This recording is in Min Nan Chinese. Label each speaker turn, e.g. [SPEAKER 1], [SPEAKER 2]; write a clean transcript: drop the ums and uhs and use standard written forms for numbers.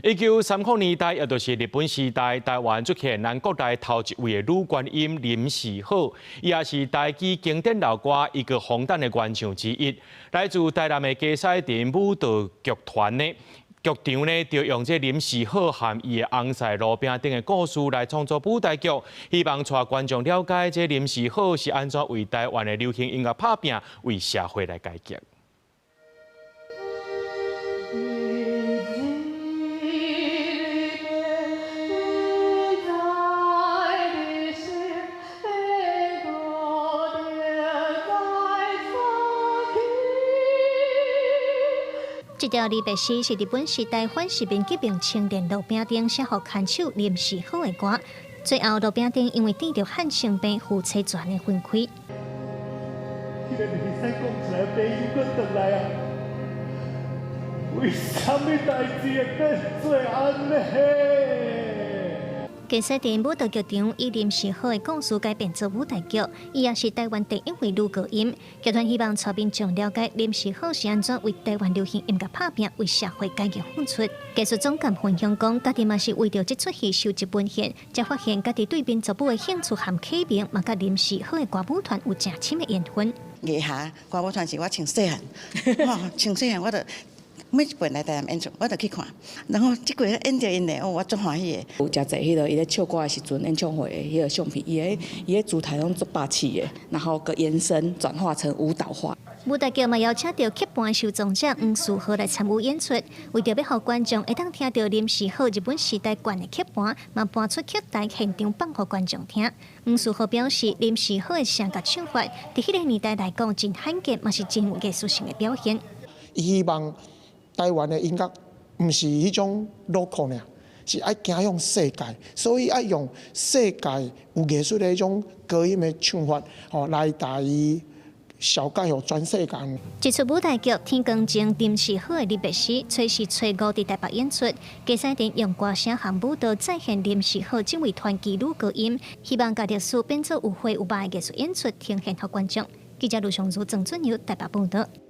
[SPEAKER 1] 1930年代，也就是日本時代，台灣出現咱國內頭一位的女高音林時好，伊也是台語經典老歌《一個風蛋》的原唱之一。來自台南的佳西亭舞蹈劇團呢，劇場呢就用這林時好和伊的翁婿盧餅頂的故事來創作舞台劇，希望帶觀眾了解這林時好是按怎為台灣的流行音樂拍拚，為社會來改革。
[SPEAKER 2] 這條離別詩是日本時代反殖民革命青年盧餅頂寫予牽手林時好的歌。最後盧餅頂因為得著漢性病，夫妻全的分開。
[SPEAKER 3] 彼个袂使講出來，病又閣轉來啊！為啥物代誌會變做按呢？
[SPEAKER 2] 佳西亭舞蹈劇場以林時好的故事改編做舞台劇，伊也是台灣第一位女高音。劇團希望帶民眾了解林時好是按怎為台灣流行音樂拍拚，為社會改革付出。藝術總監分享講，家己嘛是為著這齣戲收集文獻，才發現家己對民族舞的興趣和啟蒙，嘛佮林時好的歌舞團有誠深的緣分。
[SPEAKER 4] 藝俠歌舞團是我從細漢，吼，從細漢我就每一擺來台南演出，我就去看。然後這回演著𪜶咧，哦，我足歡喜的。
[SPEAKER 5] 有誠濟彼个伊咧唱歌的時陣，演唱會的彼个相片，伊的姿態攏足霸氣的，然後閣延伸轉化成舞蹈化。
[SPEAKER 2] 舞台劇嘛邀請著曲盤收藏者黃樹豪來參與演出，為著欲予觀眾會當聽著林時好日本時代管的曲盤，嘛搬出曲台現場放予觀眾聽。黃樹豪表示，林時好的聲佮唱法，佇彼个年代來講真罕見，嘛是真有藝術性的表現。
[SPEAKER 6] 伊希望台灣的音樂毋是彼種 local 爾，是愛走向世界，所以愛用世界有藝術的彼種高音的唱法，吼來帶伊紹介予全世界。
[SPEAKER 2] 這齣舞台劇《天光前林時好的離別詩》，初四初五佇台北演出。佳西亭用歌聲和舞蹈再現林時好這位傳奇女高音，希望共歷史變做有血有肉的藝術演出，呈現予觀眾。記者盧尚如、鄭俊友台北報導。